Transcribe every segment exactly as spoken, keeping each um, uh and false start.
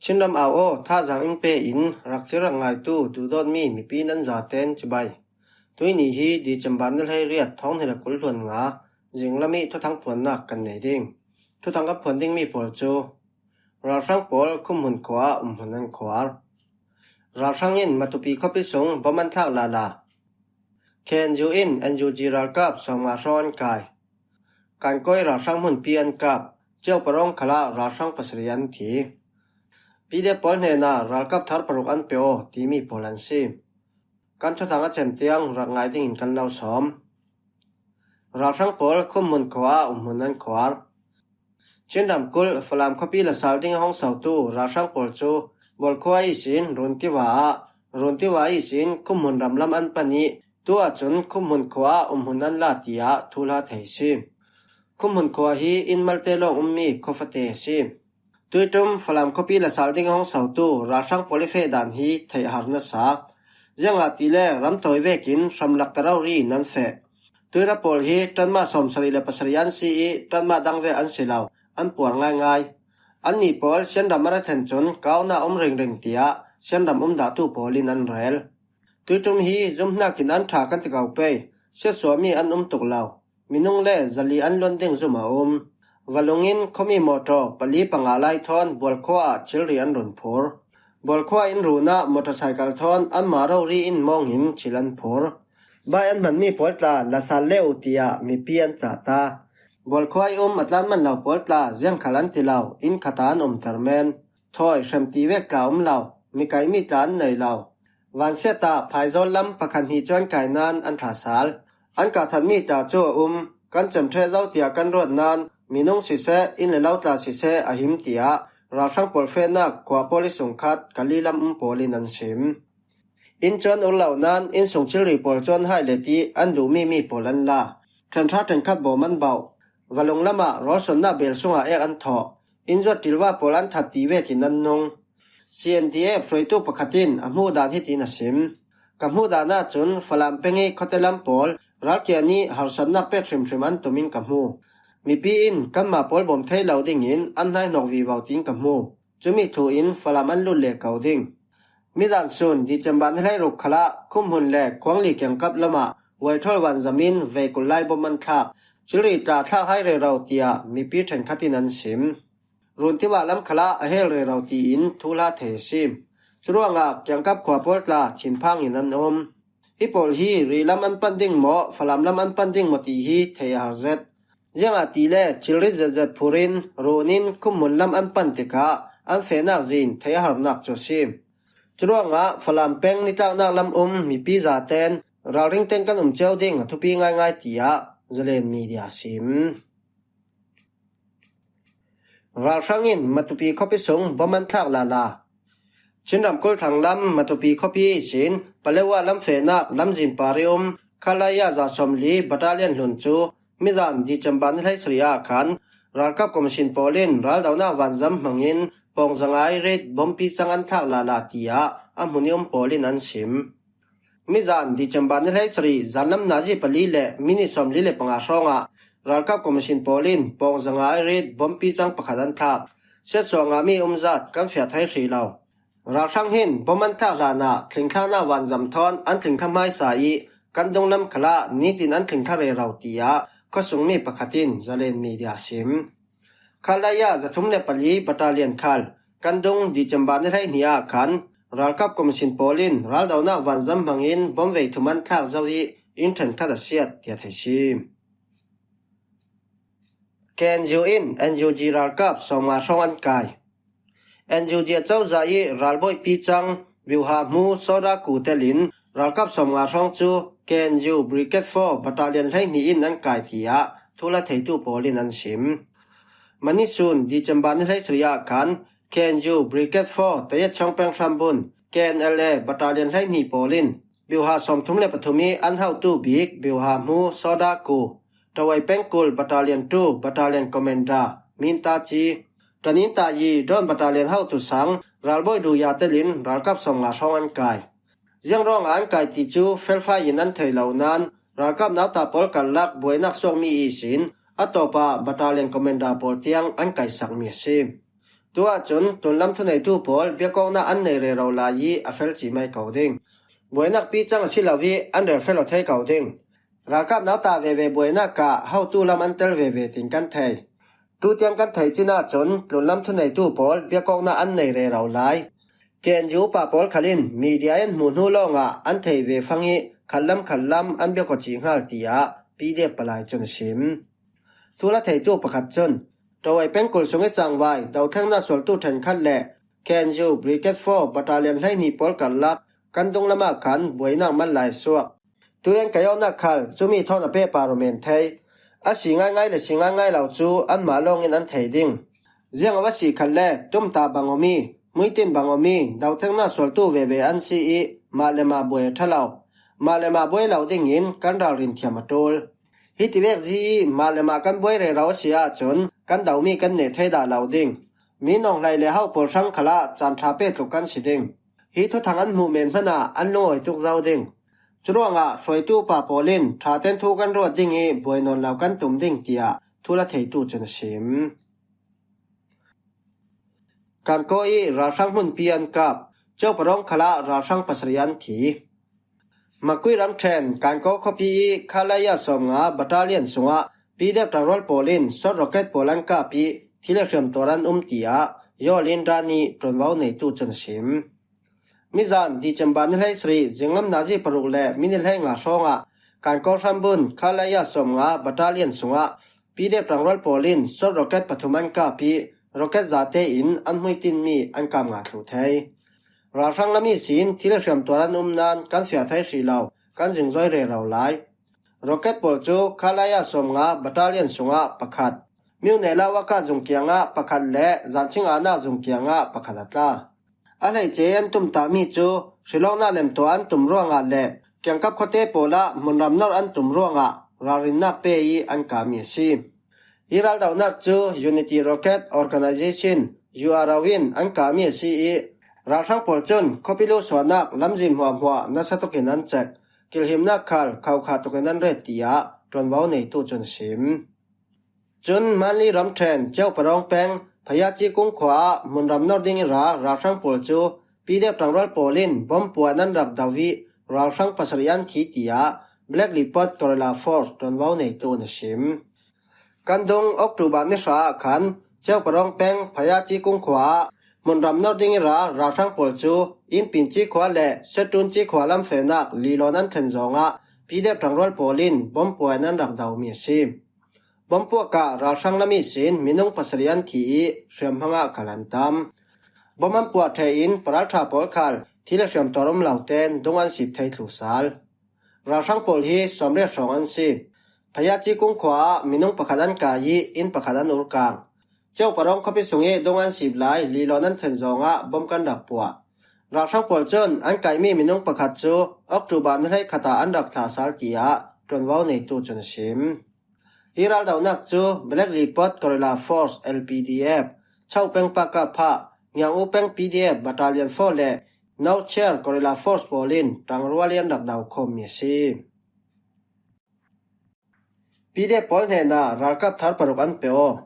Chinram au aw, thazaang in pe in, rakchir rak ngaitu duhdawtmi mipi nan zaten chibai. Tuini hi December ni hleiriat thawng hnih le kul hluan nga, zinglam ih thuthang phuannak kan nei ding. Thuthang kan phuan dingmi pawl cu ralhrang pawl khumhmun khua ah umhmun an khuar. Ralhrang in Matupi khuapi sung bom an thlak lala. K N U in N U G ralkap sawmnga hrawng an kai. Kankawi ralhrang hmunpi an kap. Cio Parong khalah ralhrang pasarih an thi. P D F pawl hnenah ralkap thar paruk an pe aw timi pawl an si. Kan thuthang a cem tiang rak ngai dingin kan lo sawm. Ralhrang pawl khumhmun khua ah umhmun an khuar. Chin ramkulh Falam khuapi la sal ding a hong sautu ralhrang pawl cu Bualkhua ihsin Runtiva ah, Runtiva ihsin khumhmun ramlam an pan ih, tu ahcun khumhmun khua ah umhmun an la tiah thuhla thei a si. Khumhmun khua hi inn malte lawng ummi khuafate a si. Tuiṭum Falam khuapi la sal ding a hong sautu ralhrang pawl i feh dan hi theih a har nasa. Ziangahtile ramtawi vekin hramlak ta rori in an feh. Tuira pawl hi ṭanma sawmsarih le pasarih an si ih ṭanma dang vek an si lo, an puar ngaingai. Annih pawl Sianram a ra then cun kaunak um ringring tiah Sianram umdahtu pawl in an rel. Tuiṭum hi zumhnak in an ṭha kan ti ko pei, siatsuahmi an um tuk lo. Minung le zali an luan ding zum a um. Valung in khuami mawṭaw pali panga lai thawn Bualkhua ah thilri an run phur. Bualkhua in run ah motorcycle thawn anmah rori in mawngin thil an phur. Bai an hmanmi pawl tla la sal le uh tiah mipi an cah ta. Bualkhua ih um a tlan man lo pawl tla ziangkhal an ti lo, inn khat ah an umter men. Thawi hrem ti vek tla um lo, mikaimi tla an nei lo. Vansiat ah phaizawl lam pakhat hnih cu an kai nain an thla sal. An kah thatmi tla cu a um, kan cem ṭheh zo tiah kan ruat nain minung siseh, inn le lo tla siseh a him tiah ralhrang pawl fehnak khua pawl i sungkhat Kali lam um pawl in an sim. Inn cu an ur lo nain inn sung thilri pawl cu an hai let ih an duhmi mi pawl an la. Ṭhenṭha ṭhenkhat bawm an bauh. Valung lamah rawlsuannak bel sungah ek an thawh. Inn zuat ṭilva pawl an that ti vekin an nung. C N D F hruaitu pakhat in a hmuh dan hitin a sim. Ka hmuh dan ahcun Falam peng ih khuate lam pawl ralkia nih harsatnak pek hrimhrim an tum in ka hmu. Mipi in kanmah pawl bawm thei lo dingin an hnaihnawk vivo tiin ka hmu. Cumi thu in Falam an lut leh ko ding. Mizan sun December ni hleiruk khalah khumhmun le khuangli kiangkap lamah Waithol vanzam in veikulh lai bom an thlak. Thilri tla thlak hai rero tiah mipi ṭhenkhat in an sim. Runtiva lam khalah a hel rero tiin thuhla thei a si. Curuangah kiangkap khua pawl tla thinphang in an um. Hi pawl hi ri lam an pan ding maw, Falam lam an pan ding maw ti hi thei a har zet. Ziangahtile thilrit zetzet phur in run in khumhmun lam an pan tikah an fehnak zin thei a harnak cu a si. Curuangah Falam peng nitlaknak lam um mipi zaten ralring ten kan um cio ding a thupi ngaingai tiah Zalen Media a sim. Ralhrang in Matupi khuapi sung bom an thlak lala. Chin ramkulh thanglam Matupi khuapi ihsin Palewa lam fehnak lamzin par i um Khalaya za sawmli battalion hlun cu mizan December ni hleisarih ah khan ralkap commission pawl in raldonak vanzam hmangin pawng zangai rit bompi cang an thlak lala tiah a hmun i um pawl in an sim. Mizan December ni hleisarih zanlam nazi pali le minit sawmli le panga hrawngah ralkap commission pawl in pawng zangai rit bompi cang pakhat an thlak. Siatsuah ngahmi umzat kan fiah thei hrih lo. Ralhrang hin bom an thlak hlanah thlingthlaknak vanzam thawn an thlingthla hmaisa ih kan dunglam khalah nitin an thlingthla rero tiah khuasungmi pakhat in Zalen Media a sim. Khalaya zathum le pali battalion khal kan dung December ni hleihnih ah khan ralkap commission pawl in raldonak vanzam hmangin bom vei thum an thlak zo ih inn ṭhenkhat a siat tiah thei si. K N U in N U G ralkap sawmnga hrawng an kai. N U G a cozah ih ralbawipi cang Biuha hmu Soda Ku telin ralkap sawmnga hrawng cu K N U Brigade four Battalion hleihnih in an kai tiah thuhla theitu pawl in an sim. Manisun December ni hleisarih ah khan K N U Brigade four Tayat Chawng Peng Hrambun K N L A Battalion hleihnih pawl in Biuha sawmthum le pathum ih an hotu bik Biuha hmu Soda Ku, Tawai Pengkul Battalion two Battalion Commander Minta Ci, Taninta Yi Drone Battalion hotu sang ralbawi duya telin ralkap sawmnga hrawng an kai. Ziangruangah an kai ti cu felfai in an thei lo nain ralkap nauta pawl karlak buainak suakmi ihsin a tawpah battalion commander pawl tiang an kaisakmi a si. Tu ahcun tlunlam thuneitu pawl biakawknak an nei rero lai i a fel cih mai ko ding. Buainak picang a si lo i an rel fel aw thei ko ding. Ralkap nauta veve buainak ah hotu lam an tel veve tin kan thei. Tutiang kan theih cin ahcun tlunlam thuneitu pawl biakawknak an nei rero lai. K N U upa pawl khal in media in hmuh hnu lawngah an theih ve fang i khatlam khatlam an biak aw cih hngal, tiah P D F palai cun a sim. Thu la theitu pakhat cun, Rawai pengkul sung i cangvai dothlengnak sualtu ṭhenkhat le K N U Brigade four Battalion hleihnih pawl karlak kan dunglam ah khan buainak mal lai suak. Tuian kaih awknak khal cumi thawn a pehpar aw men thei. A si ngaingai le si ngaingai lo cu anmah lawngin an thei ding. Ziang a va si khat le tumtah bang aw mi, muitin bang aw mi, dothlengnak sualtu veve an si i mah le mah buai a ṭha lo. Mah le mah buai lo dingin kan ralrin thiam a ṭul. Hi tivek zi i mah le mah kan buai rero a si ahcun kan domi kan neh thei dah lo ding. Mi nawnghlei le ho pawl hrang khalah caan ṭha pek tluk kan si ding. Hi thuthang an hmuh men hmanh ah an lungawi tuk zo ding. Curuangah hruaitu upa pawl in ṭhaten thu kan ruat ding i buai nawn lo kan tum ding, tiah thu la theitu cun a sim. Kankaw i ralhrang hmunpi an kap, Ceuparawng khalah ralhrang pasarih an thi. Makui ramṭhen Kankaw khuapi i Khalaya sawmnga battalion sungah P D F ṭangrual pawl in sawt rocket pawl an kap i thil a hriamtuar an um, tiah Yawlin Dan i ṭuanvo neitu cun a sim. Mizan December ni hleisarih zinglam nazi paruk le minit hleinga hrawngah Kankaw hrambun Khalaya sawmnga battalion sungah P D F ṭangrual pawl in sawt rocket pathum an kap i rocket zate in an hmuitinmi an kap ngah thluh thei. Ralhrang lam ihsin thil a hriamtuar an um nain kan fiah thei hrih lo, kan zingzoi rero lai. Rocket pawl cu Khalaya sawmnga battalion sungah pakhat, Myone Lawaka zung kiangah pakhat le Zancing Anak zung kiangah pakhat a tla. A hleice an tumtahmi cu hrilawknak lemtuah an tum ruangah le kiangkap khuate pawl ah hmunram nor an tum ruangah ralrinnak pe i an kami a si. Hi raldohnak cu Unity Rocket Organization, U R O, in an kami a si i ralhrang pawl cun khuapi luh suahnak lamzin hmuahhmuah nasa tukin an cek. Kilhimnak khal khokha tukin an ret, tiah ṭuanvo neitu cun a sim. Cun Manli ramṭhen Ceuparawng peng Phayaci kung khua ah hmunram nor ding i ra ralhrang pawl cu P D F ṭangrual pawl in bom puan an rak do i ralhrang pasarih an thi, tiah Black Leopard Guerrilla Force ṭuanvo neitu in a sim. Kan dung October ni hra ah khan Ceuparawng peng Phayaci kung khua ah hmunram nor ding i ra ralhrang pawl cu Inpinci khua le Setunci khua lam fehnak Lilawn an thlen zawngah P D F ṭangrual pawl in bom puan an rak domi a si. Bompuak ah ralhrang lam ihsin minung pasarih an thi i hriamhmang ah kal an tam. Bom an puah ṭheh in paralṭha pawl khal thil a hriamtuar um lo tein dung an sip thei thlu sal. Ralhrang pawl hi sawmriat hrawng an si. Phayaci kung khua ah minung pakhat an kai i inn pakhat an urkang. Ceuparawng khuapi sung i dung an sip lai Lilawn an thlen zawngah bom kan rak puah. Ralhrang pawl cun an kaimi minung pakhat cu October ni hleikhat ah an rak thlah sal, tiah ṭuanvo neitu cun a sim. Hi raldohnak cu Black Leopard Guerrilla Force, L P D F, Chau peng Pakapha, Ngiang U peng P D F Battalion four le North Chair Guerrilla Force pawl in ṭangrual i an rak do khawmmi a si. P D F pawl hnenah ralkap thar paruk an pe aw.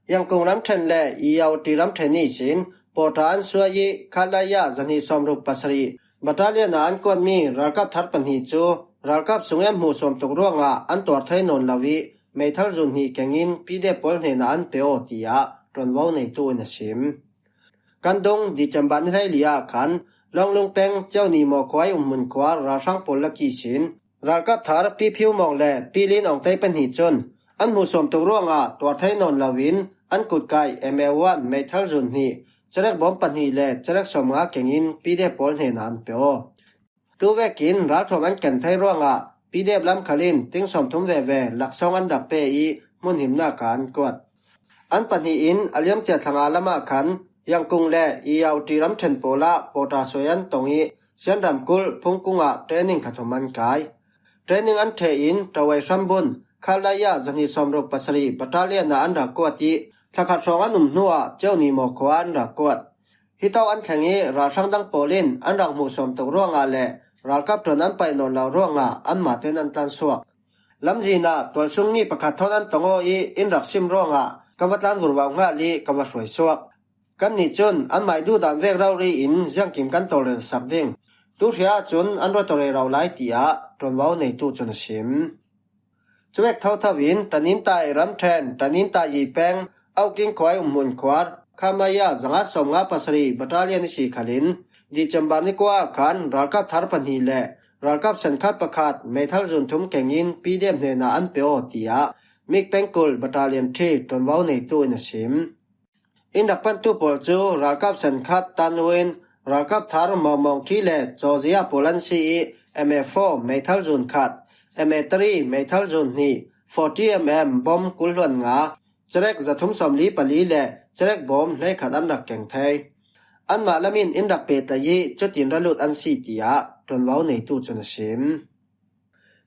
Yangkung ramṭhen le Iyawti ramṭhen ihsin pawṭa an suai i Khalaya zahnih sawmruk pasarih battalion ah an kuatmi ralkap thar pahnih cu ralkap sung i an hmuhsuam tuk ruangah an tuar thei nawn lo i meithal zun hnih kengin P D F pawl hnenah an pe aw, tiah ṭuanvo neitu in a sim. Kan dung December ni hleili ah khan Lawnglung peng Cioni Mawkhua i umhmun khua ralhrang pawl lak ihsin ralkap thar Pi Phiu Mawng le Pi Lin Awng Tei pahnih cun an hmuhsuam tuk ruangah tuar thei nawn loin an kutkai M A one meithal zun hnih, cerek bawm pahnih le cerek sawmnga kengin P D F pawl hnenah an pe aw. Tuvekin ralthuam an ken thei ruangah P D F lam khal in ting sawmthum veve laksawng an rak pe i hmunhimnak ah an kuat. An pahnih in a liamcia thlanga lamah khan Yangkung le Iyawti ramṭhen pawl ah pawṭa suai an tong i Sian ramkulh Phungkung ah training thla thum an kai. Training an ṭheh in Ṭawai hrambun Khalaya zahnih sawmruk pasarih battalion ah an rak kuat i thlakhat hrawng an um hnuah Cioni Mawkhua an rak kuat. Hitawk an thleng i ralhrang dang pawl in an rak hmuhsuam tuk ruangah le ralkap ṭuan an paih nawn lo ruangah anmah tein an tlansuak. Lamzin ah tualsung mi pakhat thawn an tong aw i in rak sim ruangah kan va tlan vurvo hngal i kan va hruai suak. Kannih cun anmai duhdan vek rori in ziangkim kan tawlrelsak ding? Tuhria cun an ruat aw rero lai, tiah ṭuanvo neitu cun a sim. Cuvek thotho in Tanintai ramṭhen, Tanintai peng, Auking khuai umhmun khuar, Khamaya zanga sawmnga pasarih battalion ihsi khalin December ni kua khan ralkap thar pahnih le ralkap sankhat pakhat meithal zun thum kengin P D F hnenah an pe aw, tiah Mik pengkul battalion ṭhi ṭuanvo neitu in a sim. In rak pantu pawl cu ralkap sankhat Tanwin, ralkap thar Mawngmawng ṭhi le Cawzia pawl an si i, M A four meithal zun khat, M A three meithal zun hnih, forty M M bom kul hluan nga, cerek zathum sawmli pali le cerek bom hleikhat an rak keng thei. Anmah lam in in rak pehtlaih i cutin ra lut an si, tiah ṭuanvo neitu cun a sim.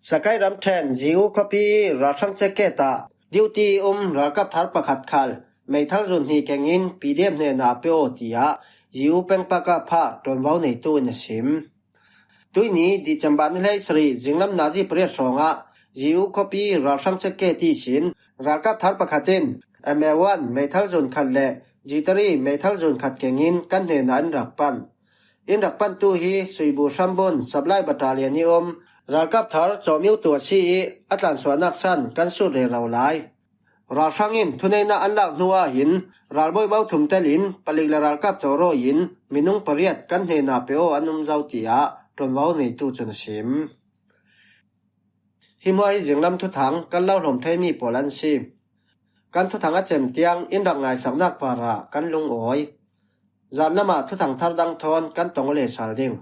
Sakai ramṭhen Ziu khuapi ralhrang checkgate ah duty um ralkap thar pakhat khal meithal zun hnih kengin P D F hnenah pe aw, tiah Ziu pengpaka phah ṭuanvo neitu in a sim. Tuini December ni hleisarih zinglam nazi pariat hrawngah Ziu khuapi ralhrang checkgate ihsin ralkap thar pakhat in M A one meithal zun khat le G three meithal zun khat kengin kan hnenah in rak pan. In rak pantu hi Suibu hrambun supply battalion i um ralkap thar Cawmiu tu a si i, a tlansuahnak san kan sut rero lai. Ralhrang in thuneihnak an lak hnu ah hin ralbawi bo thum telin palik le ralkap cawrawi in minung pariat kan hnenah pe aw an um zo, tiah ṭuanvo neitu cun a sim. Hi hmuah hi zinglam thuthang kan lo hlawm theimi pawl an si. Kan thuthang a cem tiang in rak ngaisaknak parah kan lungawi. Zan lamah thuthang thar dang thawn kan tong aw le sal ding.